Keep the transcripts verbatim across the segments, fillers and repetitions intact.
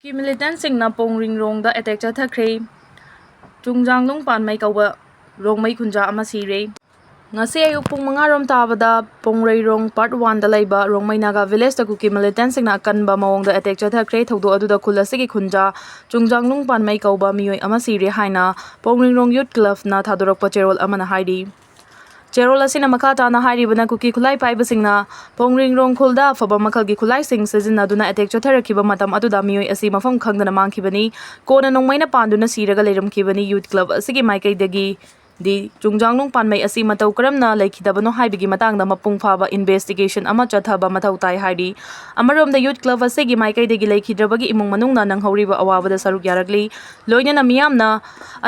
ꯀꯤ ꯃꯤꯂꯤꯇꯦꯟꯁꯤꯡꯅ ꯄꯣꯡꯔꯤꯡꯔꯣꯡꯗ ꯑꯦꯇꯦꯛ ꯆꯠꯊꯈ꯭ꯔꯦ꯫ ꯆꯨꯡꯖꯥꯡꯂꯨꯡ ꯄꯥꯟꯃꯩ ꯀꯧꯕ ꯔꯣꯡꯃꯩ ꯈꯨꯟꯖꯥ ꯑꯃ ꯁꯤꯔꯦ꯫ ꯉꯁꯤ ꯑꯌꯨꯛ ꯄꯨꯡ ꯃꯉꯥ ꯔꯣꯝ ꯇꯥꯕꯗ ꯄꯣꯡꯔꯩꯔꯣꯡ ꯄꯥꯔꯠ ꯋꯥꯟꯗ ꯂꯩꯕ ꯔꯣꯡꯃꯩ ꯅꯥꯒꯥ ꯚꯤꯂꯦꯖꯇ ꯀꯨꯀꯤ ꯃꯤꯂꯤꯇꯦꯟꯁꯤꯡꯅ ꯑꯀꯟꯕ ꯃꯑꯣꯡꯗ ꯑꯦꯇꯦꯛ ꯆꯠꯊꯈ꯭ꯔꯦ꯫ ꯊꯧꯗꯣꯛ ꯑꯗꯨꯗ ꯈꯨꯜ ꯑꯁꯤꯒꯤ ꯈꯨꯟꯖꯥ ꯆꯨꯡꯖꯥꯡꯂꯨꯡ ꯄꯥꯟꯃꯩ ꯀꯧꯕ ꯃꯤꯑꯣꯏ ꯑꯃ ꯁꯤꯔꯦ ꯍꯥꯏꯅ ꯄꯣꯡꯔꯤꯡꯔꯣꯡ ꯌꯨꯠ ꯀ꯭ꯂꯕꯅ ꯊꯥꯗꯣꯔꯛꯄ ꯆꯦꯔꯣꯜ ꯑꯃꯅ ꯍꯥꯏꯔꯤ꯫ ꯆꯦꯔꯣꯜ ꯑꯁꯤꯅ ꯃꯈꯥ ꯇꯥꯅ ꯍꯥꯏꯔꯤꯕꯅ, ꯀꯨꯀꯤ ꯈꯨꯠꯂꯥꯏ ꯄꯥꯏꯕꯁꯤꯡꯅ ꯄꯣꯡꯔꯤꯡꯔꯣꯡ ꯈꯨꯜꯗ ꯑꯐꯕ ꯃꯈꯜꯒꯤ ꯈꯨꯠꯂꯥꯏꯁꯤꯡ ꯁꯤꯖꯤꯟꯅꯗꯨꯅ ꯑꯦꯇꯦꯛ ꯆꯠꯊꯔꯛꯈꯤꯕ ꯃꯇꯝ ꯑꯗꯨꯗ ꯃꯤꯑꯣꯏ ꯑꯁꯤ ꯃꯐꯝ ꯈꯪꯗꯅ ꯃꯥꯡꯈꯤꯕꯅꯤ꯫ ꯀꯣꯟꯅ ꯅꯣꯡꯃꯩꯅ ꯄꯥꯟꯗꯨꯅ ꯁꯤꯔꯒ ꯂꯩꯔꯝꯈꯤꯕꯅꯤ꯫ ꯌꯨꯠ ꯀ꯭ꯂꯕ ꯑꯁꯤꯒꯤ ꯃꯥꯏꯀꯩꯗꯒꯤ ꯗꯤ ꯆꯨꯡꯖꯥꯡꯂꯨꯡ ꯄꯥꯟꯃꯩ ꯑꯁꯤ ꯃꯇꯧ ꯀꯔꯝꯅ ꯂꯩꯈꯤꯗꯕꯅꯣ ꯍꯥꯏꯕꯒꯤ ꯃꯇꯥꯡꯗ ꯃꯄꯨꯡ ꯐꯥꯕ ꯏꯟꯚꯦꯁꯇꯤꯒꯦꯁꯟ ꯑꯃ ꯆꯠꯊꯕ ꯃꯊꯧ ꯇꯥꯏ ꯍꯥꯏꯔꯤ꯫ ꯑꯃꯔꯣꯝꯗ ꯌꯨꯠ ꯀ꯭ꯂꯕ ꯑꯁꯤꯒꯤ ꯃꯥꯏꯀꯩꯗꯒꯤ ꯂꯩꯈꯤꯗ꯭ꯔꯕꯒꯤ ꯏꯃꯨꯡ ꯃꯅꯨꯡꯅ ꯅꯪꯍꯧꯔꯤꯕ ꯑꯋꯥꯕꯗ ꯁꯔꯨꯛ ꯌꯥꯔꯛꯂꯤ꯫ ꯂꯣꯏꯅꯅ ꯃꯤꯌꯥꯝꯅ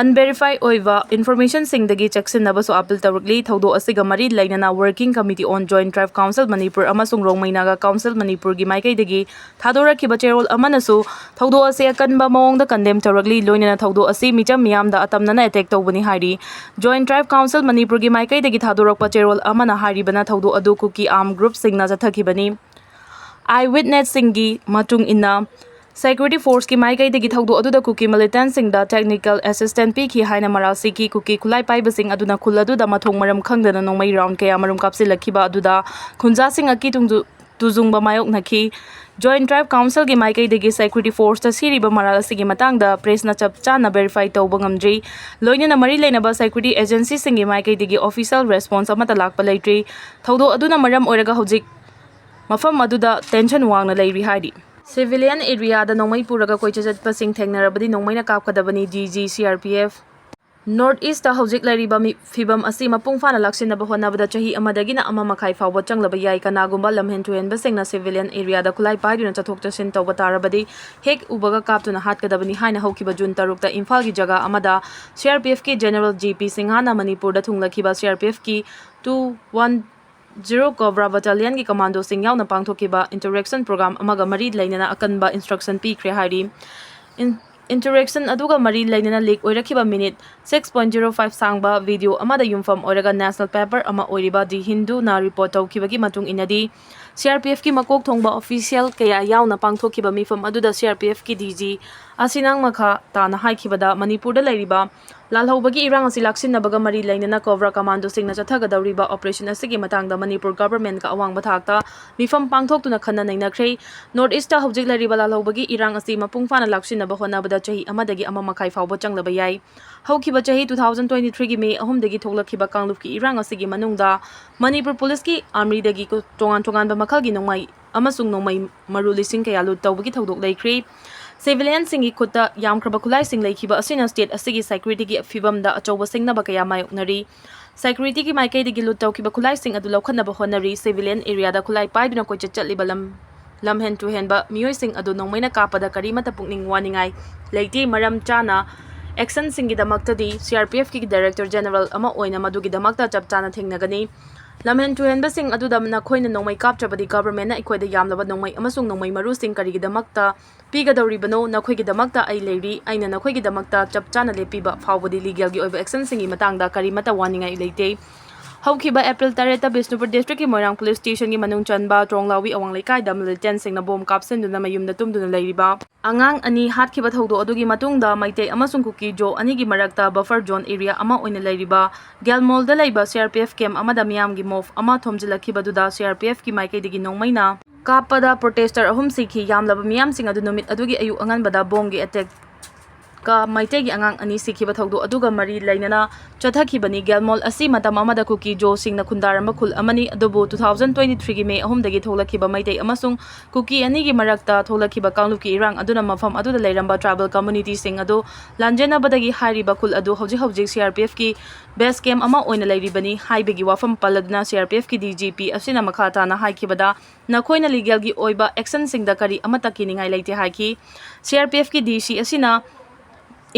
ꯑꯟꯚꯦꯔꯤꯐꯥꯏ ꯑꯣꯏꯕ ꯏꯟꯐꯣꯔꯃꯦꯁꯟꯁꯤꯡꯗꯒꯤ ꯆꯦꯛꯁꯤꯟꯅꯕꯁꯨ ꯑꯥꯄꯤꯜ ꯇꯧꯔꯛꯂꯤ꯫ ꯊꯧꯗꯣꯛ ꯑꯁꯤꯒ ꯃꯔꯤ ꯂꯩꯅꯅ Working Committee on Joint Tribe Council Manipur ꯑꯃꯁꯨꯡ ꯔꯣꯡꯃꯩ ꯅꯥꯒꯥ ꯀꯥꯎꯟꯁꯤꯜ ꯃꯅꯤꯄꯨꯔꯒꯤ ꯃꯥꯏꯀꯩꯗꯒꯤ ꯊꯥꯗꯣꯔꯛꯈꯤꯕ ꯆꯦꯔꯣꯜ ꯑꯃꯅꯁꯨ ꯊꯧꯗꯣꯛ ꯑꯁꯤ ꯑꯀꯟꯕ ꯃꯑꯣꯡꯗ ꯀꯟꯗꯦꯝ ꯇꯧꯔꯛꯂꯤ꯫ ꯂꯣꯏꯅꯅ ꯊꯧꯗꯣꯛ ꯑꯁꯤ ꯃꯤꯆꯝ ꯃꯤꯌꯥꯝꯗ ꯑꯇꯝꯅꯅ ꯑꯦꯇꯦꯛ ꯇꯧꯕꯅꯤ ꯍꯥꯏꯔꯤ꯫ Joint Tribe Council ꯃꯅꯤꯄꯨꯔꯒꯤ ꯃꯥꯏꯀꯩꯗꯒꯤ ꯊꯥꯗꯣꯔꯛꯄ ꯆꯦꯔꯣꯜ ꯑꯃꯅ ꯍꯥꯏꯔꯤꯕꯅ ꯊꯧꯗꯣꯛ ꯑꯗꯨ ꯀꯨꯀꯤ ꯑꯥꯔꯝ ꯒ꯭ꯔꯨꯞꯁꯤꯡꯅ ꯆꯠꯊꯈꯤꯕꯅꯤ꯫ ꯑꯥꯏ ꯋꯤꯠꯅꯦꯁꯁꯤꯡꯒꯤ ꯃꯇꯨꯡ ꯏꯟꯅ, ꯁꯦꯀ꯭ꯌꯨꯔꯤꯇꯤ ꯐꯣꯔꯁꯀꯤ ꯃꯥꯏꯀꯩꯗꯒꯤ ꯊꯧꯗꯣꯛ ꯑꯗꯨꯗ ꯀꯨꯀꯤ ꯃꯤꯂꯤꯇꯦꯟꯁꯤꯡꯗ ꯇꯦꯛꯅꯤꯀꯦꯜ ꯑꯦꯁꯤꯁꯇꯦꯟ ꯄꯤꯈꯤ ꯍꯥꯏꯅ ꯃꯔꯥꯜ ꯁꯤꯈꯤ꯫ ꯀꯨꯀꯤ ꯈꯨꯠꯂꯥꯏ ꯄꯥꯏꯕꯁꯤꯡ ꯑꯗꯨꯅ ꯈꯨꯜ ꯑꯗꯨꯗ ꯃꯊꯣꯡ ꯃꯔꯝ ꯈꯪꯗꯅ ꯅꯣꯡꯃꯩ ꯔꯥꯎꯟ ꯀꯌꯥꯃꯔꯨꯝ ꯀꯥꯞꯁꯤꯜꯂꯛꯈꯤꯕ ꯑꯗꯨꯗ ꯈꯨꯟꯖꯥꯁꯤꯡ ꯑꯀꯤ ꯇꯨꯡꯖꯨ-, ꯇꯨꯖꯨꯡꯕ ꯃꯥꯌꯣꯛꯅꯈꯤ꯫ Joint Tribe Councilꯒꯤ ꯃꯥꯏꯀꯩꯗꯒꯤ ꯁꯦꯀ꯭ꯌꯨꯔꯤꯇꯤ ꯐꯣꯔꯁꯇ ꯁꯤꯔꯤꯕ ꯃꯔꯥꯜ ꯑꯁꯤꯒꯤ ꯃꯇꯥꯡꯗ ꯄ꯭ꯔꯦꯁꯅ ꯆꯞ ꯆꯥꯅ ꯚꯦꯔꯤꯐꯥꯏ ꯇꯧꯕ ꯉꯝꯗ꯭ꯔꯤ꯫ ꯂꯣꯏꯅꯅ ꯃꯔꯤ ꯂꯩꯅꯕ ꯁꯦꯀ꯭ꯌꯨꯔꯤꯇꯤ ꯑꯦꯖꯦꯟꯁꯤꯁꯤꯡꯒꯤ ꯃꯥꯏꯀꯩꯗꯒꯤ ꯑꯣꯐꯤꯁꯤꯌꯦꯜ ꯔꯦꯁꯄꯣꯟꯁ ꯑꯃꯠꯇ ꯂꯥꯛꯄ ꯂꯩꯇ꯭ꯔꯤ꯫ ꯊꯧꯗꯣꯛ ꯑꯗꯨꯅ ꯃꯔꯝ ꯑꯣꯏꯔꯒ ꯍꯧꯖꯤꯛ ꯃꯐꯝ ꯑꯗꯨꯗ ꯇꯦꯟꯁꯟ ꯋꯥꯡꯅ ꯂꯩꯔꯤ ꯍꯥꯏꯔꯤ꯫ ꯁꯤꯚꯤꯂꯤꯌꯟ ꯑꯦꯔꯤꯌꯥꯗ ꯅꯣꯡꯃꯩ ꯄꯨꯔꯒ ꯀꯣꯏꯆꯠ ꯆꯠꯄꯁꯤꯡ ꯊꯦꯡꯅꯔꯕꯗꯤ ꯅꯣꯡꯃꯩꯅ ꯀꯥꯞꯀꯗꯕꯅꯤ, D G C R P F. North east ꯍꯧꯖꯤꯛ ꯂꯩꯔꯤꯕ ꯃꯤ-, ꯐꯤꯕꯝ ꯑꯁꯤ ꯃꯄꯨꯡ ꯐꯥꯅ ꯂꯥꯛꯁꯤꯟꯅꯕ ꯍꯣꯠꯅꯕꯗ ꯆꯍꯤ ꯑꯃꯗꯒꯤꯅ ꯑꯃ ꯃꯈꯥꯏ ꯐꯥꯎꯕ ꯆꯪꯂꯕ ꯌꯥꯏ꯫ ꯀꯅꯥꯒꯨꯝꯕ ꯂꯝꯍꯦꯟ ꯇꯨꯍꯦꯟꯕꯁꯤꯡꯅ ꯁꯤꯚꯤꯂꯤꯌꯟ ꯑꯦꯔꯤꯌꯥꯗ ꯈꯨꯠꯂꯥꯏ ꯄꯥꯏꯗꯨꯅ ꯆꯠꯊꯣꯛ ꯆꯠꯁꯤꯟ ꯇꯧꯕ ꯇꯥꯔꯕꯗꯤ, ꯍꯦꯛ ꯎꯕꯒ ꯀꯥꯞꯇꯨꯅ ꯍꯥꯠꯀꯗꯕꯅꯤ ꯍꯥꯏꯅ ꯍꯧꯈꯤꯕ ꯖꯨꯟ ꯇꯔꯨꯛꯇ ꯏꯝꯐꯥꯜꯒꯤ ꯖꯒꯥ ꯑꯃꯗ ꯁꯤ ꯑꯥꯔ ꯄꯤ ꯑꯦꯐꯀꯤ ꯖꯦꯅꯔꯦꯜ ꯖꯤ ꯄꯤ ꯁꯤꯡꯍꯥꯅ ꯃꯅꯤꯄꯨꯔꯗ ꯊꯨꯡꯂꯈꯤꯕ ꯁꯤ ꯑꯥꯔ ꯄꯤ ꯑꯦꯐꯀꯤ ꯇꯨ ꯋꯥꯟ ꯖꯤꯔꯣ ꯀꯣꯕ꯭ꯔꯥ ꯕꯇꯥꯂꯤꯌꯟꯒꯤ ꯀꯃꯥꯟꯗꯣꯁꯤꯡ ꯌꯥꯎꯅ ꯄꯥꯡꯊꯣꯛꯈꯤꯕ ꯏꯟꯇꯔꯦꯛꯁꯟ ꯄ꯭ꯔꯣꯒ꯭ꯔꯥꯝ ꯑꯃꯒ ꯃꯔꯤ ꯂꯩꯅꯅ ꯑꯀꯟꯕ ꯏꯟꯁꯇ꯭ꯔꯛꯁꯟ ꯄꯤꯈ꯭ꯔꯦ ꯍꯥꯏꯔꯤ꯫ ꯏꯟ-, ꯏꯟꯇꯔꯦꯛꯁꯟ ꯑꯗꯨꯒ ꯃꯔꯤ ꯂꯩꯅꯅ ꯂꯤꯛ ꯑꯣꯏꯔꯛꯈꯤꯕ minute six point zero five ꯁꯥꯡꯕ ꯚꯤꯗꯤꯑꯣ ꯑꯃꯗ ꯌꯨꯝꯐꯝ ꯑꯣꯏꯔꯒ ꯅꯦꯁꯅꯦꯜ ꯄꯦꯄꯔ ꯑꯃ ꯑꯣꯏꯔꯤꯕ ꯗꯤ ꯍꯤꯟꯗꯨꯅ ꯔꯤꯄꯣꯔꯠ ꯇꯧꯈꯤꯕꯒꯤ ꯃꯇꯨꯡ ꯏꯟꯅꯗꯤ, ꯁꯤ ꯑꯥꯔ ꯄꯤ ꯑꯦꯐꯀꯤ ꯃꯀꯣꯛ ꯊꯣꯡꯕ ꯑꯣꯐꯤꯁꯤꯌꯦꯜ ꯀꯌꯥ ꯌꯥꯎꯅ ꯄꯥꯡꯊꯣꯛꯈꯤꯕ ꯃꯤꯐꯝ ꯑꯗꯨꯗ ꯁꯤ ꯑꯥꯔ ꯄꯤ ꯑꯦꯐꯀꯤ ꯗꯤ ꯖꯤ ꯑꯁꯤꯅ ꯃꯈꯥ ꯇꯥꯅ ꯍꯥꯏꯈꯤꯕꯗ, ꯃꯅꯤꯄꯨꯔꯗ ꯂꯩꯔꯤꯕ ꯂꯥꯜꯍꯧꯕꯒꯤ ꯏꯔꯥꯡ ꯑꯁꯤ ꯂꯥꯛꯁꯤꯟꯅꯕꯒ ꯃꯔꯤ ꯂꯩꯅꯅ ꯀꯣꯕ꯭ꯔꯥ ꯀꯃꯥꯟꯗꯣꯁꯤꯡꯅ ꯆꯠꯊꯒꯗꯧꯔꯤꯕ ꯑꯣꯄꯔꯦꯁꯟ ꯑꯁꯤꯒꯤ ꯃꯇꯥꯡꯗ ꯃꯅꯤꯄꯨꯔ ꯒꯚꯔꯟꯃꯦꯟꯠꯀ ꯑꯋꯥꯡꯕ ꯊꯥꯛꯇ ꯃꯤꯐꯝ ꯄꯥꯡꯊꯣꯛꯇꯨꯅ ꯈꯟꯅ ꯅꯩꯅꯈ꯭ꯔꯦ꯫ ꯅꯣꯔꯠ ꯏꯁꯇ ꯍꯧꯖꯤꯛ ꯂꯩꯔꯤꯕ ꯂꯥꯜꯍꯧꯕꯒꯤ ꯏꯔꯥꯡ ꯑꯁꯤ ꯃꯄꯨꯡ ꯐꯥꯅ ꯂꯥꯛꯁꯤꯟꯅꯕ ꯍꯣꯠꯅꯕꯗ ꯆꯍꯤ ꯑꯃꯗꯒꯤ ꯑꯃ ꯃꯈꯥꯏ ꯐꯥꯎꯕ ꯆꯪꯂꯕ ꯌꯥꯏ꯫ ꯍꯧꯈꯤꯕ ꯆꯍꯤ two thousand twenty three ꯒꯤ ꯃꯦ ꯑꯍꯨꯝꯗꯒꯤ ꯊꯣꯛꯂꯛꯈꯤꯕ ꯀꯥꯡꯂꯨꯞꯀꯤ ꯏꯔꯥꯡ ꯑꯁꯤꯒꯤ ꯃꯅꯨꯡꯗ ꯃꯅꯤꯄꯨꯔ ꯄꯨꯂꯤꯁꯀꯤ ꯑꯥꯔꯃꯤꯗꯒꯤ ꯇꯣꯉꯥꯟ ꯇꯣꯉꯥꯟꯕ ꯃꯈꯜꯒꯤ ꯅꯣꯡꯃꯩ ꯑꯃꯁꯨꯡ ꯅꯣꯡꯃꯩ ꯃꯔꯨ ꯂꯤꯁꯤꯡ ꯀꯌꯥ ꯂꯨꯠ ꯇꯧꯕꯒꯤ ꯊꯧꯗꯣꯛ ꯂꯩꯈ꯭ꯔꯦ꯫ ꯁꯤꯚꯤꯂꯤꯌꯟꯁꯤꯡꯒꯤ ꯈꯨꯠꯇ ꯌꯥꯝꯈ꯭ꯔꯕ ꯈꯨꯠꯂꯥꯏꯁꯤꯡ ꯂꯩꯈꯤꯕ ꯑꯁꯤꯅ ꯁ꯭ꯇꯦꯠ ꯑꯁꯤꯒꯤ ꯁꯦꯀ꯭ꯌꯨꯔꯤꯇꯤꯒꯤ ꯐꯤꯕꯝꯗ ꯑꯆꯧꯕ ꯁꯤꯡꯅꯕ ꯀꯌꯥ ꯃꯥꯌꯣꯛꯅꯔꯤ꯫ ꯁꯦꯀ꯭ꯌꯨꯔꯤꯇꯤꯒꯤ ꯃꯥꯏꯀꯩꯗꯒꯤ ꯂꯨꯠ ꯇꯧꯈꯤꯕ ꯈꯨꯠꯂꯥꯏꯁꯤꯡ ꯑꯗꯨ ꯂꯧꯈꯠꯅꯕ ꯍꯣꯠꯅꯔꯤ꯫ ꯁꯤꯚꯤꯂꯤꯌꯟ ꯑꯦꯔꯤꯌꯥꯗ ꯈꯨꯠꯂꯥꯏ ꯄꯥꯏꯗꯨꯅ ꯀꯣꯏꯆꯠ ꯆꯠꯂꯤꯕ ꯂꯝ ꯂꯝꯍꯦꯟ ꯇꯨꯍꯦꯟꯕ ꯃꯤꯑꯣꯏꯁꯤꯡ ꯑꯗꯨ ꯅꯣꯡꯃꯩꯅ ꯀꯥꯞꯄꯗ ꯀꯔꯤꯃꯠꯇ ꯄꯨꯛꯅꯤꯡ ꯋꯥꯅꯤꯡꯉꯥꯏ ꯂꯩꯇꯦ꯫ ꯃꯔꯝ ꯆꯥꯅ ꯑꯦꯛꯁꯟꯁꯤꯡꯒꯤꯗꯃꯛꯇꯗꯤ ꯁꯤ ꯑꯥꯔ ꯄꯤ ꯑꯦꯐꯀꯤ ꯗꯥꯏꯔꯦꯛꯇꯔ ꯖꯦꯅꯔꯦꯜ ꯑꯃ ꯑꯣꯏꯅ ꯃꯗꯨꯒꯤꯗꯃꯛꯇ ꯆꯞ ꯆꯥꯅ ꯊꯦꯡꯅꯒꯅꯤ꯫ ꯂꯝꯍꯦꯟ ꯇꯨꯍꯦꯟꯕꯁꯤꯡ ꯑꯗꯨꯗ ꯅꯈꯣꯏꯅ ꯅꯣꯡꯃꯩ ꯀꯥꯞꯇ꯭ꯔꯕꯗꯤ ꯒꯚꯔꯟꯃꯦꯟꯠꯅ ꯑꯩꯈꯣꯏꯗ ꯌꯥꯝꯂꯕ ꯅꯣꯡꯃꯩ ꯑꯃꯁꯨꯡ ꯅꯣꯡꯃꯩ ꯃꯔꯨꯁꯤꯡ ꯀꯔꯤꯒꯤꯗꯃꯛꯇ ꯄꯤꯒꯗꯧꯔꯤꯕꯅꯣ? ꯅꯈꯣꯏꯒꯤꯗꯃꯛꯇ ꯑꯩ ꯂꯩꯔꯤ꯫ ꯑꯩꯅ ꯅꯈꯣꯏꯒꯤꯗꯃꯛꯇ ꯆꯞ ꯆꯥꯅ ꯂꯦꯞꯄꯤꯕ ꯐꯥꯎꯕꯗꯤ ꯂꯤꯒꯦꯜꯒꯤ ꯑꯣꯏꯕ ꯑꯦꯛꯁꯟꯁꯤꯡꯒꯤ ꯃꯇꯥꯡꯗ ꯀꯔꯤꯃꯠꯇ ꯋꯥꯅꯤꯡꯉꯥꯏ ꯂꯩꯇꯦ꯫ ꯍꯧꯈꯤꯕ ꯑꯦꯄ꯭ꯔꯤꯜ ꯇꯔꯦꯠꯇ ꯕꯤꯁꯅꯨꯄꯨꯔ ꯗꯤꯁꯇ꯭ꯔꯤꯛꯀꯤ ꯃꯣꯏꯔꯥꯡ ꯄꯨꯂꯤꯁ ꯁ꯭ꯇꯦꯁꯟꯒꯤ ꯃꯅꯨꯡ ꯆꯟꯕ ꯇ꯭ꯔꯣꯡꯂꯥꯎꯋꯤ ꯑꯋꯥꯡ ꯂꯩꯀꯥꯏꯗ ꯃꯤꯂꯤꯇꯦꯟꯠꯁꯤꯡꯅ ꯕꯣꯝ ꯀꯥꯞꯁꯤꯟꯗꯨꯅ ꯃꯌꯨꯝꯗ ꯇꯨꯝꯗꯨꯅ ꯂꯩꯔꯤꯕ ꯑꯉꯥꯡ ꯑꯅꯤ ꯍꯥꯠꯈꯤꯕ ꯊꯧꯗꯣꯛ ꯑꯗꯨꯒꯤ ꯃꯇꯨꯡꯗ ꯃꯩꯇꯩ ꯑꯃꯁꯨꯡ ꯀꯨꯀꯤ ꯖꯣ ꯑꯅꯤꯒꯤ ꯃꯔꯛꯇ ꯕꯐꯔ ꯖꯣꯟ ꯑꯦꯔꯤꯌꯥ ꯑꯃ ꯑꯣꯏꯅ ꯂꯩꯔꯤꯕ ꯒꯦꯜꯃꯣꯜꯗ ꯂꯩꯕ ꯁꯤ ꯑꯥꯔ ꯄꯤ ꯑꯦꯐ ꯀꯦꯝꯞ ꯑꯃꯗ ꯃꯤꯌꯥꯝꯒꯤ ꯃꯣꯞ ꯑꯃ ꯊꯣꯝꯖꯤꯜꯂꯛꯈꯤꯕꯗꯨꯗ ꯁꯤ ꯑꯥꯔ ꯄꯤ ꯑꯦꯐꯀꯤ ꯃꯥꯏꯀꯩꯗꯒꯤ ꯅꯣꯡꯃꯩꯅ ꯀꯥꯞꯄꯗ ꯄ꯭ꯔꯣꯇꯦꯁꯇꯔ ꯑꯍꯨꯝ ꯁꯤꯈꯤ꯫ ꯌꯥꯝꯂꯕ ꯃꯤꯌꯥꯝꯁꯤꯡ ꯑꯗꯨ ꯅꯨꯃꯤꯠ ꯑꯗꯨꯒꯤ ꯑꯌꯨꯛ ꯑꯉꯟꯕꯗ ꯕꯣꯝꯒꯤ ꯑꯦꯇꯦꯛꯀ ꯃꯩꯇꯩꯒꯤ ꯑꯉꯥꯡ ꯑꯅꯤ ꯁꯤꯈꯤꯕ ꯊꯧꯗꯣꯛ ꯑꯗꯨꯒ ꯃꯔꯤ ꯂꯩꯅꯅ ꯆꯠꯊꯈꯤꯕꯅꯤ꯫ ꯒꯦꯜꯃꯣꯜ ꯑꯁꯤ ꯃꯇꯝ ꯑꯃꯗ ꯀꯨꯀꯤ ꯖꯣꯁꯤꯡꯅ ꯈꯨꯟꯗꯥꯔꯝꯕ ꯈꯨꯜ ꯑꯃꯅꯤ, ꯑꯗꯨꯕꯨ two thousand twenty three ꯒꯤ ꯃꯦ ꯑꯍꯨꯝꯗꯒꯤ ꯊꯣꯛꯂꯛꯈꯤꯕ ꯃꯩꯇꯩ ꯑꯃꯁꯨꯡ ꯀꯨꯀꯤ ꯑꯅꯤꯒꯤ ꯃꯔꯛꯇ ꯊꯣꯛꯂꯛꯈꯤꯕ ꯀꯥꯡꯂꯨꯞꯀꯤ ꯏꯔꯥꯡ ꯑꯗꯨꯅ ꯃꯐꯝ ꯑꯗꯨꯗ ꯂꯩꯔꯝꯕ ꯇ꯭ꯔꯥꯏꯕꯦꯜ ꯀꯝꯃ꯭ꯌꯨꯅꯤꯇꯤꯁꯤꯡ ꯑꯗꯨ ꯂꯥꯟꯖꯦꯟꯅꯕꯗꯒꯤ ꯍꯥꯏꯔꯤꯕ ꯈꯨꯜ ꯑꯗꯨ ꯍꯧꯖꯤꯛ ꯍꯧꯖꯤꯛ ꯁꯤ ꯑꯥꯔ ꯄꯤ ꯑꯦꯐꯀꯤ ꯕꯦꯁ ꯀꯦꯝꯞ ꯑꯃ ꯑꯣꯏꯅ ꯂꯩꯔꯤꯕꯅꯤ ꯍꯥꯏꯕꯒꯤ ꯋꯥꯐꯝ ꯄꯜꯂꯗꯨꯅ ꯁꯤ R P ꯑꯦꯐꯀꯤ D G P ꯑꯁꯤꯅ ꯃꯈꯥ ꯇꯥꯅ ꯍꯥꯏꯈꯤꯕꯗ, ꯅꯈꯣꯏꯅ ꯂꯤꯒꯦꯜꯒꯤ ꯑꯣꯏꯕ ꯑꯦꯛꯁꯟꯁꯤꯡꯗ ꯀꯔꯤ ꯑꯃꯠꯇ ꯀꯤꯅꯤꯡꯉꯥꯏ ꯂꯩꯇꯦ ꯍꯥꯏꯈꯤ꯫ ꯁꯤ ꯑꯥꯔ ꯄꯤ ꯑꯦꯐꯀꯤ ꯗꯤ ꯁꯤ ꯑꯁꯤꯅ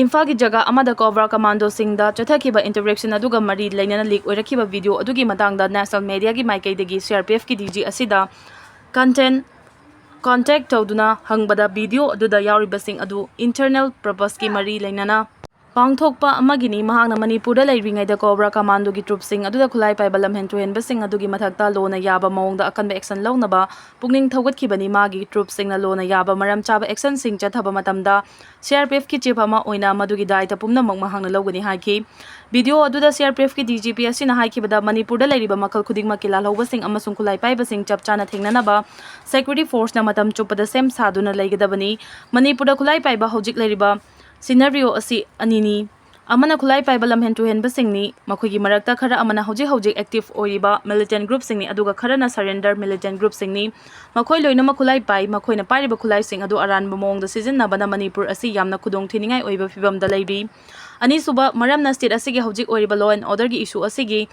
ꯏꯝꯐꯥꯜꯒꯤ ꯖꯒꯥ ꯑꯃꯗ ꯀꯣꯕ꯭ꯔꯥ ꯀꯃꯥꯟꯗꯣꯁꯤꯡꯗ ꯆꯠꯊꯈꯤꯕ ꯏꯟꯇꯔꯦꯛꯁꯟ ꯑꯗꯨꯒ ꯃꯔꯤ ꯂꯩꯅꯅ ꯂꯤꯛ ꯑꯣꯏꯔꯛꯈꯤꯕ ꯚꯤꯗꯤꯑꯣ ꯑꯗꯨꯒꯤ ꯃꯇꯥꯡꯗ ꯅꯦꯁꯅꯦꯜ ꯃꯦꯗꯤꯌꯥꯒꯤ ꯃꯥꯏꯀꯩꯗꯒꯤ ꯁꯤ ꯑꯥꯔ ꯄꯤ ꯑꯦꯐꯀꯤ ꯗꯤ ꯖꯤ ꯑꯁꯤꯗ ꯀꯟꯇꯦꯟ ꯀꯟꯇꯦꯛ ꯇꯧꯗꯨꯅ ꯍꯪꯕꯗ, ꯚꯤꯗꯤꯑꯣ ꯑꯗꯨꯗ ꯌꯥꯎꯔꯤꯕꯁꯤꯡ ꯑꯗꯨ ꯏꯟꯇꯔꯅꯦꯜ ꯄꯔꯄꯁꯀꯤ ꯃꯔꯤ ꯂꯩꯅꯅ ꯄꯥꯡꯊꯣꯛꯄ ꯑꯃꯒꯤꯅꯤ꯫ ꯃꯍꯥꯛꯅ ꯃꯅꯤꯄꯨꯔꯗ ꯂꯩꯔꯤꯉꯩꯗ ꯀꯣꯕ꯭ꯔꯥ ꯀꯃꯥꯟꯗꯣꯒꯤ ꯇ꯭ꯔꯨꯞꯁꯤꯡ ꯑꯗꯨꯗ ꯈꯨꯠꯂꯥꯏ ꯄꯥꯏꯕ ꯂꯝꯍꯦꯟ ꯇꯨꯍꯦꯟꯕꯁꯤꯡ ꯑꯗꯨꯒꯤ ꯃꯊꯛꯇ ꯂꯣꯅ ꯌꯥꯕ ꯃꯑꯣꯡꯗ ꯑꯀꯟꯕ ꯑꯦꯛꯁꯟ ꯂꯧꯅꯕ ꯄꯨꯛꯅꯤꯡ ꯊꯧꯒꯠꯈꯤꯕꯅꯤ꯫ ꯃꯥꯒꯤ ꯇ꯭ꯔꯨꯞꯁꯤꯡꯅ ꯂꯣꯅ ꯌꯥꯕ ꯃꯔꯝ ꯆꯥꯕ ꯑꯦꯛꯁꯟꯁꯤꯡ ꯆꯠꯊꯕ ꯃꯇꯝꯗ ꯁꯤ ꯑꯥꯔ ꯄꯤ ꯑꯦꯐꯀꯤ ꯆꯤꯐ ꯑꯃ ꯑꯣꯏꯅ ꯃꯗꯨꯒꯤ ꯗꯥꯏꯇ ꯄꯨꯝꯅꯃꯛ ꯃꯍꯥꯛꯅ ꯂꯧꯒꯅꯤ ꯍꯥꯏꯈꯤ꯫ ꯚꯤꯗꯤꯑꯣ ꯑꯗꯨꯗ ꯁꯤ R P ꯑꯦꯐꯀꯤ D G P ꯑꯁꯤꯅ ꯍꯥꯏꯈꯤꯕꯗ, ꯃꯅꯤꯄꯨꯔꯗ ꯂꯩꯔꯤꯕ ꯃꯈꯜ ꯈꯨꯗꯤꯡꯃꯛꯀꯤ ꯂꯥꯜꯍꯧꯕꯁꯤꯡ ꯑꯃꯁꯨꯡ ꯈꯨꯠꯂꯥꯏ ꯄꯥꯏꯕꯁꯤꯡ ꯆꯞ ꯆꯥꯅ ꯊꯦꯡꯅꯅꯕ ꯁꯦꯀ꯭ꯌꯨꯔꯤꯇꯤ ꯐꯣꯔꯁꯅ ꯃꯇꯝ ꯆꯨꯞꯄꯗ ꯁꯦꯝ ꯁꯥꯗꯨꯅ ꯂꯩꯒꯗꯕꯅꯤ꯫ ꯃꯅꯤꯄꯨꯔꯗ ꯈꯨꯠꯂꯥꯏ ꯄꯥꯏꯕ ꯍꯧꯖꯤꯛ ꯂꯩꯔꯤꯕ ꯁꯤꯅꯔꯤꯑꯣ ꯑꯁꯤ ꯑꯅꯤꯅꯤ꯫ ꯑꯃꯅ ꯈꯨꯠꯂꯥꯏ ꯄꯥꯏꯕ ꯂꯝꯍꯦꯟ ꯇꯨꯍꯦꯟꯕꯁꯤꯡꯅꯤ꯫ ꯃꯈꯣꯏꯒꯤ ꯃꯔꯛꯇ ꯈꯔ ꯑꯃꯅ ꯍꯧꯖꯤꯛ ꯍꯧꯖꯤꯛ ꯑꯦꯛꯇꯤꯚ ꯑꯣꯏꯔꯤꯕ ꯃꯤꯂꯤꯇꯦꯟ ꯒ꯭ꯔꯨꯞꯁꯤꯡꯅꯤ, ꯑꯗꯨꯒ ꯈꯔꯅ ꯁꯔꯦꯟꯗꯔ ꯃꯤꯂꯤꯇꯦꯟ ꯒ꯭ꯔꯨꯞꯁꯤꯡꯅꯤ꯫ ꯃꯈꯣꯏ ꯂꯣꯏꯅꯃꯛ ꯈꯨꯠꯂꯥꯏ ꯄꯥꯏ꯫ ꯃꯈꯣꯏꯅ ꯄꯥꯏꯔꯤꯕ ꯈꯨꯠꯂꯥꯏꯁꯤꯡ ꯑꯗꯨ ꯑꯔꯥꯟꯕ ꯃꯑꯣꯡꯗ ꯁꯤꯖꯤꯟꯅꯕꯅ ꯃꯅꯤꯄꯨꯔ ꯑꯁꯤ ꯌꯥꯝꯅ ꯈꯨꯗꯣꯡ ꯊꯤꯅꯤꯡꯉꯥꯏ ꯑꯣꯏꯕ ꯐꯤꯕꯝꯗ ꯂꯩꯔꯤ꯫ ꯑꯅꯤꯁꯨꯕ ꯃꯔꯝꯅ, ꯁ꯭ꯇꯦꯠ ꯑꯁꯤꯒꯤ ꯍꯧꯖꯤꯛ ꯑꯣꯏꯔꯤꯕ ꯂꯣ ꯑꯦꯟ ꯑꯣꯔꯗꯔꯒꯤ ꯏꯁꯨ ꯑꯁꯤꯒꯤ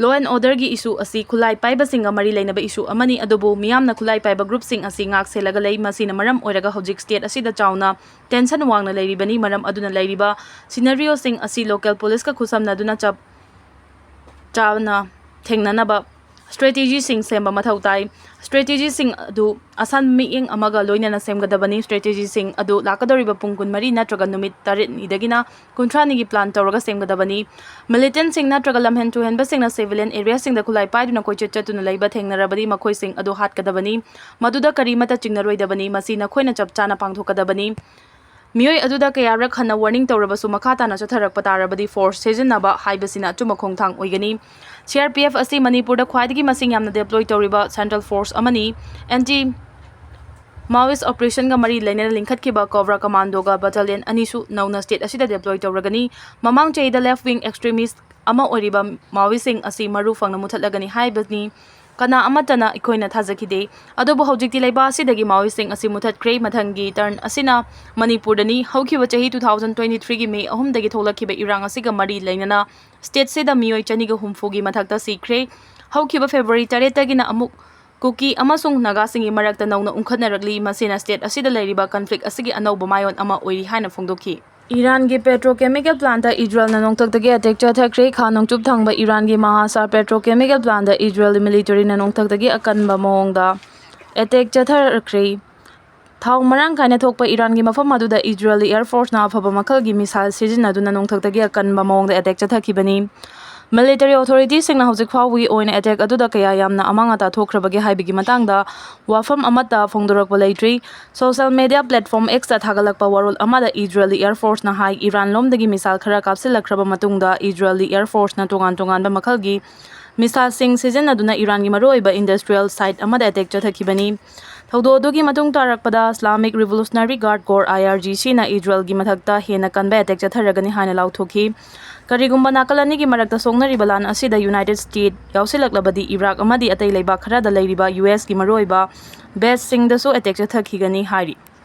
ꯂꯣ ꯑꯦꯟ ꯑꯣꯔꯗꯔꯒꯤ ꯏꯁꯨ ꯑꯁꯤ ꯈꯨꯠꯂꯥꯏ ꯄꯥꯏꯕꯁꯤꯡꯒ ꯃꯔꯤ ꯂꯩꯅꯕ ꯏꯁꯨ ꯑꯃꯅꯤ, ꯑꯗꯨꯕꯨ ꯃꯤꯌꯥꯝꯅ ꯈꯨꯠꯂꯥꯏ ꯄꯥꯏꯕ ꯒ꯭ꯔꯨꯞꯁꯤꯡ ꯑꯁꯤ ꯉꯥꯛ ꯁꯦꯜꯂꯒ ꯂꯩ꯫ ꯃꯁꯤꯅ ꯃꯔꯝ ꯑꯣꯏꯔꯒ ꯍꯧꯖꯤꯛ ꯁ꯭ꯇꯦꯠ ꯑꯁꯤꯗ ꯆꯥꯎꯅ ꯇꯦꯟꯁꯟ ꯋꯥꯡꯅ ꯂꯩꯔꯤꯕꯅꯤ꯫ ꯃꯔꯝ ꯑꯗꯨꯅ ꯂꯩꯔꯤꯕ ꯁꯤꯅꯔꯤꯑꯣꯁꯤꯡ ꯑꯁꯤ ꯂꯣꯀꯦꯜ ꯄꯨꯂꯤꯁꯀ ꯈꯨꯠꯁꯝꯅꯗꯨꯅ ꯆꯞ ꯆꯥꯅ ꯊꯦꯡꯅꯅꯕ ꯁ꯭ꯇ꯭ꯔꯦꯇꯦꯖꯤꯁꯤꯡ ꯁꯦꯝꯕ ꯃꯊꯧ ꯇꯥꯏ꯫ ꯁ꯭ꯇ꯭ꯔꯦꯇꯦꯖꯤꯁꯤꯡ ꯑꯗꯨ ꯑꯁꯥꯟꯕ ꯃꯤꯠꯌꯦꯡ ꯑꯃꯒ ꯂꯣꯏꯅꯅ ꯁꯦꯝꯒꯗꯕꯅꯤ꯫ ꯁ꯭ꯇ꯭ꯔꯦꯇꯦꯖꯤꯁꯤꯡ ꯑꯗꯨ ꯂꯥꯛꯀꯗꯧꯔꯤꯕ ꯄꯨꯡ ꯀꯨꯟꯃꯔꯤ ꯅꯠꯇ꯭ꯔꯒ ꯅꯨꯃꯤꯠ ꯇꯔꯦꯠꯅꯤꯗꯒꯤꯅ ꯀꯨꯟꯊ꯭ꯔꯥꯅꯤꯒꯤ ꯄ꯭ꯂꯥꯟ ꯇꯧꯔꯒ ꯁꯦꯝꯒꯗꯕꯅꯤ꯫ ꯃꯤꯂꯤꯇꯦꯟꯁꯤꯡ ꯅꯠꯇ꯭ꯔꯒ ꯂꯝꯍꯦꯟ ꯇꯨꯍꯦꯟꯕꯁꯤꯡꯅ ꯁꯤꯚꯤꯂꯤꯌꯟ ꯑꯦꯔꯤꯌꯥꯁꯤꯡꯗ ꯈꯨꯠꯂꯥꯏ ꯄꯥꯏꯗꯨꯅ ꯀꯣꯏꯆꯠ ꯆꯠꯇꯨꯅ ꯂꯩꯕ ꯊꯦꯡꯅꯔꯕꯗꯤ, ꯃꯈꯣꯏꯁꯤꯡ ꯑꯗꯨ ꯍꯥꯠꯀꯗꯕꯅꯤ꯫ ꯃꯗꯨꯗ ꯀꯔꯤꯃꯠꯇ ꯆꯤꯡꯅꯔꯣꯏꯗꯕꯅꯤ꯫ ꯃꯁꯤ ꯅꯈꯣꯏꯅ ꯆꯞ ꯆꯥꯅ ꯄꯥꯡꯊꯣꯛꯀꯗꯕꯅꯤ꯫ ꯃꯤꯑꯣꯏ ꯑꯗꯨꯗ ꯀꯌꯥꯔꯛ ꯍꯟꯅ ꯋꯥꯔꯅꯤꯡ ꯇꯧꯔꯕꯁꯨ ꯃꯈꯥ ꯇꯥꯅ ꯆꯠꯊꯔꯛꯄ ꯇꯥꯔꯕꯗꯤ ꯐꯣꯔꯁ ꯁꯤꯖꯤꯟꯅꯕ ꯍꯥꯏꯕꯁꯤꯅ ꯑꯆꯨꯝꯕ ꯈꯣꯡꯊꯥꯡ ꯑꯣꯏꯒꯅꯤ꯫ ꯁꯤ ꯑꯥꯔ ꯄꯤ ꯑꯦꯐ ꯑꯁꯤ ꯃꯅꯤꯄꯨꯔꯗ ꯈ꯭ꯋꯥꯏꯗꯒꯤ ꯃꯁꯤꯡ ꯌꯥꯝꯅ ꯗꯦꯄ꯭ꯂꯣꯏ ꯇꯧꯔꯤꯕ ꯁꯦꯟꯇ꯭ꯔꯦꯜ ꯐꯣꯔꯁ ꯑꯃꯅꯤ꯫ ꯑꯦꯟꯇꯤ ꯃꯥꯑꯣꯏꯁ ꯑꯣꯄꯔꯦꯁꯟꯒ ꯃꯔꯤ ꯂꯩꯅꯅ ꯂꯤꯡꯈꯠꯈꯤꯕ ꯀꯣꯕ꯭ꯔꯥ ꯀꯃꯥꯟꯗꯣꯒ ꯕꯠꯇꯥꯂꯤꯌꯟ ꯑꯅꯤꯁꯨ ꯅꯧꯅ ꯁ꯭ꯇꯦꯠ ꯑꯁꯤꯗ ꯗꯦꯄ꯭ꯂꯣꯏ ꯇꯧꯔꯒꯅꯤ꯫ ꯃꯃꯥꯡ ꯆꯍꯤꯗ ꯂꯦꯐ ꯋꯤꯡ ꯑꯦꯛꯁꯇ꯭ꯔꯤꯃꯤꯁ ꯑꯃ ꯑꯣꯏꯔꯤꯕ ꯃꯥꯑꯣꯏꯁꯤꯡ ꯑꯁꯤ ꯃꯔꯨ ꯐꯪꯅ ꯃꯨꯊꯠꯂꯒꯅꯤ ꯍꯥꯏꯕꯅꯤ꯫ ꯀꯅꯥ ꯑꯃꯠꯇꯅ ꯑꯩꯈꯣꯏꯅ ꯊꯥꯖꯈꯤꯗꯦ꯫ ꯑꯗꯨꯕꯨ ꯍꯧꯖꯤꯛꯇꯤ ꯂꯩꯕꯥꯛ ꯑꯁꯤꯗꯒꯤ ꯃꯥꯑꯣꯏꯁꯤꯡ ꯑꯁꯤ ꯃꯨꯊꯠꯈ꯭ꯔꯦ꯫ ꯃꯊꯪꯒꯤ ꯇꯔꯟ ꯑꯁꯤꯅ ꯃꯅꯤꯄꯨꯔꯗꯅꯤ꯫ ꯍꯧꯈꯤꯕ ꯆꯍꯤ two thousand twenty threeꯒꯤ ꯃꯦ ꯑꯍꯨꯝꯗꯒꯤ ꯊꯣꯛꯂꯛꯈꯤꯕ ꯏꯔꯥꯡ ꯑꯁꯤꯒ ꯃꯔꯤ ꯂꯩꯅꯅ ꯁ꯭ꯇꯦꯠꯁꯤꯗ ꯃꯤꯑꯣꯏ ꯆꯅꯤꯒ ꯍꯨꯝꯐꯨꯒꯤ ꯃꯊꯛꯇ ꯁꯤꯈ꯭ꯔꯦ꯫ ꯍꯧꯈꯤꯕ ꯐꯦꯕ꯭ꯔꯨꯋꯥꯔꯤ ꯇꯔꯦꯠꯇꯒꯤꯅ ꯑꯃꯨꯛ ꯀꯨꯀꯤ ꯑꯃꯁꯨꯡ ꯅꯥꯒꯥꯁꯤꯡꯒꯤ ꯃꯔꯛꯇ ꯅꯧꯅ ꯎꯪꯈꯠꯅꯔꯛꯂꯤ꯫ ꯃꯁꯤꯅ ꯁ꯭ꯇꯦꯠ ꯑꯁꯤꯗ ꯂꯩꯔꯤꯕ ꯀꯟꯐ꯭ꯂꯤꯛ ꯑꯁꯤꯒꯤ ꯑꯅꯧꯕ ꯃꯥꯏꯑꯣꯟ ꯑꯃ ꯑꯣꯏꯔꯤ ꯍꯥꯏꯅ ꯐꯣꯡꯗꯣꯛꯈꯤ꯫ ꯏꯔꯥꯟꯒꯤ ꯄꯦꯇ꯭ꯔꯣꯀꯦꯃꯤꯀꯦꯜ ꯄ꯭ꯂꯥꯟꯇ ꯏꯖꯔꯦꯜꯅ ꯅꯣꯡꯊꯛꯇꯒꯤ ꯑꯦꯇꯦꯛ ꯆꯠꯊꯈ꯭ꯔꯦ꯫ ꯈꯥ ꯅꯣꯡꯆꯨꯞ ꯊꯪꯕ ꯏꯔꯥꯟꯒꯤ ꯃꯍꯥꯁꯥ ꯄꯦꯇ꯭ꯔꯣꯀꯦꯃꯤꯀꯦꯜ ꯄ꯭ꯂꯥꯟꯇ ꯏꯖꯔꯦꯜ ꯃꯤꯂꯤꯇꯔꯤꯅ ꯅꯣꯡꯊꯛꯇꯒꯤ ꯑꯀꯟꯕ ꯃꯑꯣꯡꯗ ꯑꯦꯇꯦꯛ ꯆꯠꯊꯔꯛꯈ꯭ꯔꯦ꯫ ꯊꯥꯎ ꯃꯔꯥꯡ ꯀꯥꯏꯅ ꯊꯣꯛꯄ ꯏꯔꯥꯟꯒꯤ ꯃꯐꯝ ꯑꯗꯨꯗ ꯏꯖꯔꯦꯜꯒꯤ ꯑꯦꯌꯔ ꯐꯣꯔꯁꯅ ꯑꯐꯕ ꯃꯈꯜꯒꯤ ꯃꯤꯁꯥꯏꯜ ꯁꯤꯖꯤꯟꯅꯗꯨꯅ ꯅꯣꯡꯊꯛꯇꯒꯤ ꯑꯀꯟꯕ ꯃꯑꯣꯡꯗ ꯑꯦꯇꯦꯛ ꯆꯠꯊꯈꯤꯕꯅꯤ꯫ ꯃꯤꯂꯤꯇꯔꯤ ꯑꯣꯊꯣꯔꯤꯇꯤꯁꯤꯡꯅ ꯍꯧꯖꯤꯛ ꯐꯥꯎꯕꯒꯤ ꯑꯣꯏꯅ ꯑꯦꯇꯦꯛ ꯑꯗꯨꯗ ꯀꯌꯥ ꯌꯥꯝꯅ ꯑꯃꯥꯡ ꯑꯇꯥ ꯊꯣꯛꯈ꯭ꯔꯕꯒꯦ ꯍꯥꯏꯕꯒꯤ ꯃꯇꯥꯡꯗ ꯋꯥꯐꯝ ꯑꯃꯠꯇ ꯐꯣꯡꯗꯣꯔꯛꯄ ꯂꯩꯇ꯭ꯔꯤ꯫ ꯁꯣꯁꯦꯜ ꯃꯤꯗꯤꯌꯥ ꯄ꯭ꯂꯦꯠꯐꯣꯔꯝ ꯑꯦꯛꯁꯇ ꯊꯥꯒꯠꯂꯛꯄ ꯋꯥꯔꯣꯜ ꯑꯃꯗ ꯏꯖꯔꯦꯜꯒꯤ ꯑꯦꯌꯔ ꯐꯣꯔꯁꯅ ꯍꯥꯏ, ꯏꯔꯥꯟ ꯂꯣꯝꯗꯒꯤ ꯃꯤꯁꯥꯏꯜ ꯈꯔ ꯀꯥꯞꯁꯤꯜꯂꯛꯈ꯭ꯔꯕ ꯃꯇꯨꯡꯗ ꯏꯖꯔꯦꯜꯒꯤ ꯑꯦꯌꯔ ꯐꯣꯔꯁꯅ ꯇꯣꯉꯥꯟ ꯇꯣꯉꯥꯟꯕ ꯃꯈꯜꯒꯤ ꯃꯤꯁꯥꯏꯜꯁꯤꯡ ꯁꯤꯖꯤꯟꯅꯗꯨꯅ ꯏꯔꯥꯟꯒꯤ ꯃꯔꯨꯑꯣꯏꯕ ꯏꯟꯗꯁꯇ꯭ꯔꯤꯌꯦꯜ ꯁꯥꯏꯠ ꯑꯃꯗ ꯑꯦꯇꯦꯛ ꯆꯠꯊꯈꯤꯕꯅꯤ꯫ ꯊꯧꯗꯣꯛ ꯑꯗꯨꯒꯤ ꯃꯇꯨꯡ ꯇꯥꯔꯛꯄꯗ ꯏꯁꯂꯥꯃꯤꯛ ꯔꯤꯚꯣꯂꯨꯁꯅꯔꯤ ꯒꯥꯔꯗ ꯀꯣꯔ, IRGC, ꯅ ꯏꯖꯔꯦꯜꯒꯤ ꯃꯊꯛꯇ ꯍꯦꯟꯅ ꯀꯟꯕ ꯑꯦꯇꯦꯛ ꯆꯠꯊꯔꯒꯅꯤ ꯍꯥꯏꯅ ꯂꯥꯎꯊꯣꯛꯈꯤ꯫ ꯀꯔꯤꯒꯨꯝꯕ ꯅꯥꯀꯜ ꯑꯅꯤꯒꯤ ꯃꯔꯛꯇ ꯁꯣꯛꯅꯔꯤꯕ ꯂꯥꯟ ꯑꯁꯤꯗ ꯌꯨꯅꯥꯏꯇꯦꯗ ꯁ꯭ꯇꯦꯠ ꯌꯥꯎꯁꯤꯜꯂꯛꯂꯕꯗꯤ ꯏꯔꯥꯛ ꯑꯃꯗꯤ ꯑꯇꯩ ꯂꯩꯕꯥꯛ ꯈꯔꯗ ꯂꯩꯔꯤꯕ ꯌꯨ ꯑꯦꯁꯀꯤ ꯃꯔꯨꯑꯣꯏꯕ ꯕꯦꯁꯁꯤꯡꯗꯁꯨ ꯑꯦꯇꯦꯛ ꯆꯠꯊꯈꯤꯒꯅꯤ ꯍꯥꯏꯔꯤ꯫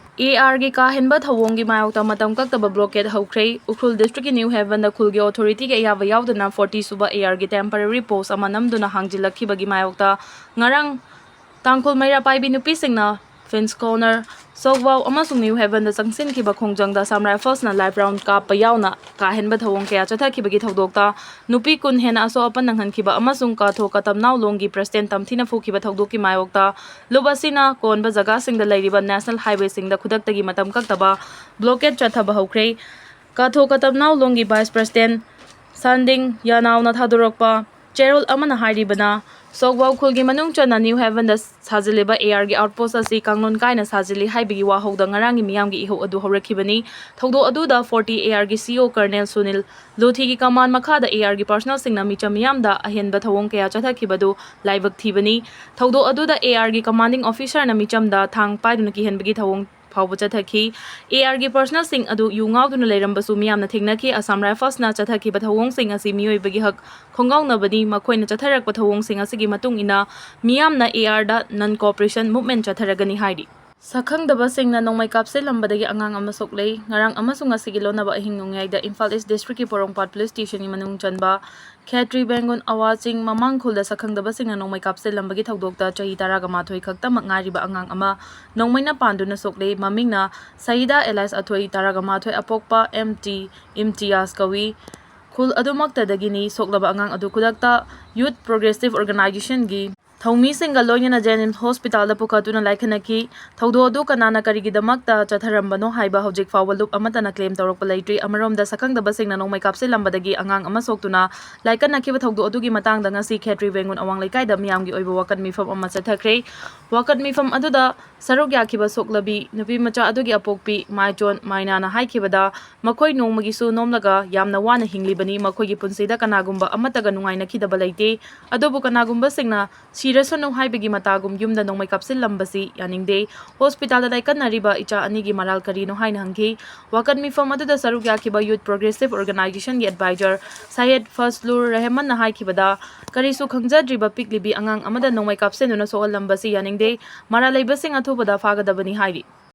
ꯑꯦ ꯑꯥꯔꯒꯤ ꯀꯥ ꯍꯦꯟꯕ ꯊꯧꯑꯣꯡꯒꯤ ꯃꯥꯌꯣꯛꯇ ꯃꯇꯝ ꯀꯛꯇꯕ ꯕ꯭ꯂꯣꯀꯦꯗ ꯍꯧꯈ꯭ꯔꯦ꯫ ꯎꯈ꯭ꯔꯨꯜ ꯗꯤꯁꯇ꯭ꯔꯤꯛꯀꯤ ꯅ꯭ꯌꯨ ꯍꯦꯚꯟꯗ ꯈꯨꯜꯒꯤ ꯑꯣꯊꯣꯔꯤꯇꯤꯒꯤ ꯑꯌꯥꯕ ꯌꯥꯎꯗꯅ ꯐꯣꯔꯇꯤ ꯁꯨꯕ ꯑꯦ ꯑꯥꯔꯒꯤ ꯇꯦꯝꯄꯔꯔꯤ ꯄꯣꯁ ꯑꯃ ꯅꯝꯗꯨꯅ ꯍꯥꯡꯖꯤꯜꯂꯛꯈꯤꯕꯒꯤ ꯃꯥꯌꯣꯛꯇ ꯉꯔꯥꯡ ꯇꯥꯡꯈꯨꯜ ꯃꯩꯔꯥ ꯄꯥꯏꯕꯤ ꯅꯨꯄꯤꯁꯤꯡꯅ ꯐꯤꯟꯁ ꯀꯣꯔꯅꯔ, ꯁꯣꯒꯋꯥꯎ ꯑꯃꯁꯨꯡ ꯅ꯭ꯌꯨ ꯍꯦꯚꯟꯗ ꯆꯪꯁꯤꯟꯈꯤꯕ ꯈꯣꯡꯖꯪꯗ ꯑꯁꯥꯝ ꯔꯥꯏꯐꯜꯁꯅ ꯂꯥꯏꯐ ꯔꯥꯎꯟ ꯀꯥꯞꯄ ꯌꯥꯎꯅ ꯀꯥ ꯍꯦꯟꯕ ꯊꯧꯑꯣꯡ ꯀꯌꯥ ꯆꯠꯊꯈꯤꯕꯒꯤ ꯊꯧꯗꯣꯛꯇ ꯅꯨꯄꯤ ꯀꯨꯟ ꯍꯦꯟꯅ ꯑꯁꯣꯛ ꯑꯄꯟ ꯅꯪꯍꯟꯈꯤꯕ ꯑꯃꯁꯨꯡ ꯀꯥꯊꯣ ꯀꯇꯝꯅꯥꯎ ꯂꯣꯡꯒꯤ ꯄ꯭ꯔꯁꯤꯗꯦꯟ ꯇꯝꯊꯤꯅ ꯐꯨꯈꯤꯕ ꯊꯧꯗꯣꯛꯀꯤ ꯃꯥꯌꯣꯛꯇ ꯂꯨꯞ ꯑꯁꯤꯅ ꯀꯣꯟꯕ ꯖꯒꯥꯁꯤꯡꯗ ꯂꯩꯔꯤꯕ ꯅꯦꯁꯅꯦꯜ ꯍꯥꯏꯋꯦꯁꯤꯡꯗ ꯈꯨꯗꯛꯇꯒꯤ ꯃꯇꯝ ꯀꯛꯇꯕ ꯕ꯭ꯂꯣꯀꯦꯗ ꯆꯠꯊꯕ ꯍꯧꯈ꯭ꯔꯦ꯫ ꯀꯥꯊꯣ ꯀꯇꯝꯅꯥꯎ ꯂꯣꯡꯒꯤ ꯚꯥꯏꯁ ꯄ꯭ꯔꯁꯤꯗꯦꯟ ꯁꯥꯟꯗꯤꯡ ꯌꯥꯅꯥꯎꯅ ꯊꯥꯗꯣꯔꯛꯄ ꯆꯦꯔꯣꯜ ꯑꯃꯅ ꯍꯥꯏꯔꯤꯕꯅ, ꯁꯣꯒꯋꯥꯎ ꯈꯨꯜꯒꯤ ꯃꯅꯨꯡ ꯆꯟꯅ ꯅ꯭ꯌꯨ ꯍꯦꯚꯟꯗ ꯁꯥꯖꯤꯜꯂꯤꯕ ꯑꯦ ꯑꯥꯔꯒꯤ ꯑꯥꯎꯠꯄꯣꯁ ꯑꯁꯤ ꯀꯥꯡꯂꯣꯟ ꯀꯥꯏꯅ ꯁꯥꯖꯤꯜꯂꯤ ꯍꯥꯏꯕꯒꯤ ꯋꯥꯍꯧꯗ ꯉꯔꯥꯡꯒꯤ ꯃꯤꯌꯥꯝꯒꯤ ꯏꯍꯧ ꯑꯗꯨ ꯍꯧꯔꯛꯈꯤꯕꯅꯤ꯫ ꯊꯧꯗꯣꯛ ꯑꯗꯨꯗ ꯐꯣꯔꯇꯤ ꯑꯦ ꯑꯥꯔꯒꯤ ꯁꯤ ꯏ ꯑꯣ ꯀꯔꯅꯦꯜ ꯁꯨꯅꯤꯜ ꯂꯨꯊꯤꯒꯤ ꯀꯃꯥꯟ ꯃꯈꯥꯗ ꯑꯦ ꯑꯥꯔꯒꯤ ꯄꯥꯔꯁꯅꯦꯜꯁꯤꯡꯅ ꯃꯤꯆꯝ ꯃꯤꯌꯥꯝꯗ ꯑꯍꯦꯟꯕ ꯊꯧꯑꯣꯡ ꯀꯌꯥ ꯆꯠꯊꯈꯤꯕꯗꯨ ꯂꯥꯏꯕꯛ ꯊꯤꯕꯅꯤ꯫ ꯊꯧꯗꯣꯛ ꯑꯗꯨꯗ ꯑꯦ ꯑꯥꯔꯒꯤ ꯀꯃꯥꯟꯗꯤꯡ ꯑꯣꯐꯤꯁꯔꯅ ꯃꯤꯆꯝꯗ ꯊꯥꯡ ꯄꯥꯏꯗꯨꯅ ꯀꯤꯍꯟꯕꯒꯤ ꯊꯧꯑꯣꯡ ꯐꯥꯎꯕ ꯆꯠꯊꯈꯤ꯫ ꯑꯦ ꯑꯥꯔꯒꯤ ꯄꯥꯔꯁꯅꯦꯜꯁꯤꯡ ꯑꯗꯨ ꯌꯨ ꯉꯥꯎꯗꯨꯅ ꯂꯩꯔꯝꯕꯁꯨ ꯃꯤꯌꯥꯝꯅ ꯊꯦꯡꯅꯈꯤ꯫ ꯑꯁꯥꯝ ꯔꯥꯏꯐꯜꯁꯅ ꯆꯠꯊꯈꯤꯕ ꯊꯧꯑꯣꯡꯁꯤꯡ ꯑꯁꯤ ꯃꯤꯑꯣꯏꯕꯒꯤ ꯍꯛ ꯈꯣꯡꯒꯥꯎꯅꯕꯅꯤ꯫ ꯃꯈꯣꯏꯅ ꯆꯠꯊꯔꯛꯄ ꯊꯧꯑꯣꯡꯁꯤꯡ ꯑꯁꯤꯒꯤ ꯃꯇꯨꯡ ꯏꯟꯅ ꯃꯤꯌꯥꯝꯅ ꯑꯦ ꯑꯥꯔꯗ ꯅꯟ ꯀꯣꯑꯣꯄꯔꯦꯁꯟ ꯃꯨꯚꯃꯦꯟꯠ ꯆꯠꯊꯔꯒꯅꯤ ꯍꯥꯏꯔꯤ꯫ ꯁꯛꯈꯪꯗꯕꯁꯤꯡꯅ ꯅꯣꯡꯃꯩ ꯀꯥꯞꯁꯤꯜꯂꯝꯕꯗꯒꯤ ꯑꯉꯥꯡ ꯑꯃ ꯁꯣꯛꯂꯦ꯫ ꯉꯔꯥꯡ ꯑꯃꯁꯨꯡ ꯉꯁꯤꯒꯤ ꯂꯣꯟꯅꯕ ꯑꯍꯤꯡ ꯅꯣꯡꯌꯥꯏꯗ ꯏꯝꯐꯥꯜ ꯏꯁ ꯗꯤꯁꯇ꯭ꯔꯤꯛꯀꯤ ꯄꯣꯔꯣꯝꯄꯥꯠ ꯄꯨꯂꯤꯁ ꯁ꯭ꯇꯦꯁꯟꯒꯤ ꯃꯅꯨꯡ ꯆꯟꯕ ꯈꯦꯇ꯭ꯔꯤ ꯕꯦꯡꯒꯨꯟ ꯑꯋꯥ ꯆꯤꯡ ꯃꯃꯥꯡ ꯈꯨꯜꯗ ꯁꯛꯈꯪꯗꯕꯁꯤꯡꯅ ꯅꯣꯡꯃꯩ ꯀꯥꯞꯁꯤꯜꯂꯝꯕꯒꯤ ꯊꯧꯗꯣꯛꯇ ꯆꯍꯤ ꯇꯔꯥꯒ ꯃꯥꯊꯣꯏ ꯈꯛꯇꯃꯛ ꯉꯥꯏꯔꯤꯕ ꯑꯉꯥꯡ ꯑꯃ ꯅꯣꯡꯃꯩꯅ ꯄꯥꯟꯗꯨꯅ ꯁꯣꯛꯂꯦ꯫ ꯃꯃꯤꯡꯅ ꯁꯌꯤꯗꯥ ꯑꯦꯂꯥꯏꯁ ꯑꯊꯣꯏ, ꯇꯔꯥꯒ ꯃꯥꯊꯣꯏ, ꯑꯄꯣꯛꯄ ꯑꯦꯝ ꯇꯤ ꯏꯝꯇꯤꯌꯥꯖ ꯀꯧꯏ꯫ ꯈꯨꯜ ꯑꯗꯨꯃꯛꯇꯗꯒꯤꯅꯤ꯫ ꯁꯣꯛꯂꯕ ꯑꯉꯥꯡ ꯑꯗꯨ ꯈꯨꯗꯛꯇ ꯌꯨꯊ ꯄ꯭ꯔꯣꯒ꯭ꯔꯦꯁꯤꯚ ꯑꯣꯔꯒꯅꯥꯏꯖꯦꯁꯟꯒꯤ ꯊꯧꯃꯤꯁꯤꯡꯒ ꯂꯣꯏꯅꯅ ꯖꯦꯅꯤꯝꯁ ꯍꯣꯁꯄꯤꯇꯥꯜꯗ ꯄꯨꯈꯠꯇꯨꯅ ꯂꯥꯏꯈꯠꯅꯈꯤ꯫ ꯊꯧꯗꯣꯛ ꯑꯗꯨ ꯀꯅꯥꯅ ꯀꯔꯤꯒꯤꯗꯃꯛꯇ ꯆꯠꯊꯔꯝꯕꯅꯣ ꯍꯥꯏꯕ ꯍꯧꯖꯤꯛ ꯐꯥꯎꯕ ꯂꯨꯞ ꯑꯃꯠꯇꯅ ꯀ꯭ꯂꯦꯝ ꯇꯧꯔꯛꯄ ꯂꯩꯇ꯭ꯔꯤ꯫ ꯑꯃꯔꯣꯝꯗ, ꯁꯛꯈꯪꯗꯕꯁꯤꯡꯅ ꯅꯣꯡꯃꯩ ꯀꯥꯞꯁꯤꯜꯂꯝꯕꯗꯒꯤ ꯑꯉꯥꯡ ꯑꯃ ꯁꯣꯛꯇꯨꯅ ꯂꯥꯏꯀꯠꯅꯈꯤꯕ ꯊꯧꯗꯣꯛ ꯑꯗꯨꯒꯤ ꯃꯇꯥꯡꯗ ꯉꯁꯤ ꯈꯦꯇ꯭ꯔꯤ ꯋꯦꯡꯉꯨꯟ ꯑꯋꯥꯡ ꯂꯩꯀꯥꯏꯗ ꯃꯤꯌꯥꯝꯒꯤ ꯑꯣꯏꯕ ꯋꯥꯀꯠ ꯃꯤꯐꯝ ꯑꯃ ꯆꯠꯊꯈ꯭ꯔꯦ꯫ ꯋꯥꯀꯠ ꯃꯤꯐꯝ ꯑꯗꯨꯗ ꯁꯔꯨꯛ ꯌꯥꯈꯤꯕ ꯁꯣꯛꯂꯕꯤ ꯅꯨꯄꯤ ꯃꯆꯥ ꯑꯗꯨꯒꯤ ꯑꯄꯣꯛꯄꯤ ꯃꯥꯏꯆꯣꯟ ꯃꯥꯏꯅꯥꯅ ꯍꯥꯏꯈꯤꯕꯗ, ꯃꯈꯣꯏ ꯅꯣꯡꯃꯒꯤꯁꯨ ꯅꯣꯝꯂꯒ ꯌꯥꯝꯅ ꯋꯥꯅ ꯍꯤꯡꯂꯤꯕꯅꯤ꯫ ꯃꯈꯣꯏꯒꯤ ꯄꯨꯟꯁꯤꯗ ꯀꯅꯥꯒꯨꯝꯕ ꯑꯃꯠꯇꯒ ꯅꯨꯡꯉꯥꯏꯅꯈꯤꯗꯕ ꯂꯩꯇꯦ꯫ ꯑꯗꯨꯕꯨ ꯀꯅꯥꯒꯨꯝꯕꯁꯤꯡꯅ "ꯁꯤꯔꯁꯅꯨ" ꯍꯥꯏꯕꯒꯤ ꯃꯇꯥꯒꯨꯝ ꯌꯨꯝꯗ ꯅꯣꯡꯃꯩ ꯀꯥꯞꯁꯤꯜꯂꯝꯕꯁꯤ ꯌꯥꯅꯤꯡꯗꯦ꯫ ꯍꯣꯁꯄꯤꯇꯥꯜꯗ ꯂꯥꯏꯀꯠꯅꯔꯤꯕ ꯏꯆꯥ ꯑꯅꯤꯒꯤ ꯃꯔꯥꯜ ꯀꯔꯤꯅꯣ ꯍꯥꯏꯅ ꯍꯪꯈꯤ꯫ ꯋꯥꯀꯠ ꯃꯤꯐꯝ ꯑꯗꯨꯗ ꯁꯔꯨꯛ ꯌꯥꯈꯤꯕ ꯌꯨꯠ ꯄ꯭ꯔꯣꯒ꯭ꯔꯦꯁꯤꯚ ꯑꯣꯔꯒꯅꯥꯏꯖꯦꯁꯟꯒꯤ ꯑꯦꯗꯚꯥꯏꯖꯔ ꯁꯌꯦꯗ ꯐꯖꯂꯨꯔ ꯔꯦꯍꯃꯟꯅ ꯍꯥꯏꯈꯤꯕꯗ, ꯀꯔꯤꯁꯨ ꯈꯪꯖꯗ꯭ꯔꯤꯕ ꯄꯤꯛꯂꯤꯕꯤ ꯑꯉꯥꯡ ꯑꯃꯗ ꯅꯣꯡꯃꯩ ꯀꯥꯞꯁꯤꯟꯗꯨꯅ ꯁꯣꯛꯍꯜꯂꯝꯕꯁꯤ ꯌꯥꯅꯤꯡꯗꯦ꯫ ꯃꯔꯥꯜ ꯂꯩꯕꯁꯤꯡ ꯑꯊꯨꯕꯗ ꯐꯥꯒꯗꯕꯅꯤ ꯍꯥꯏꯔꯤ꯫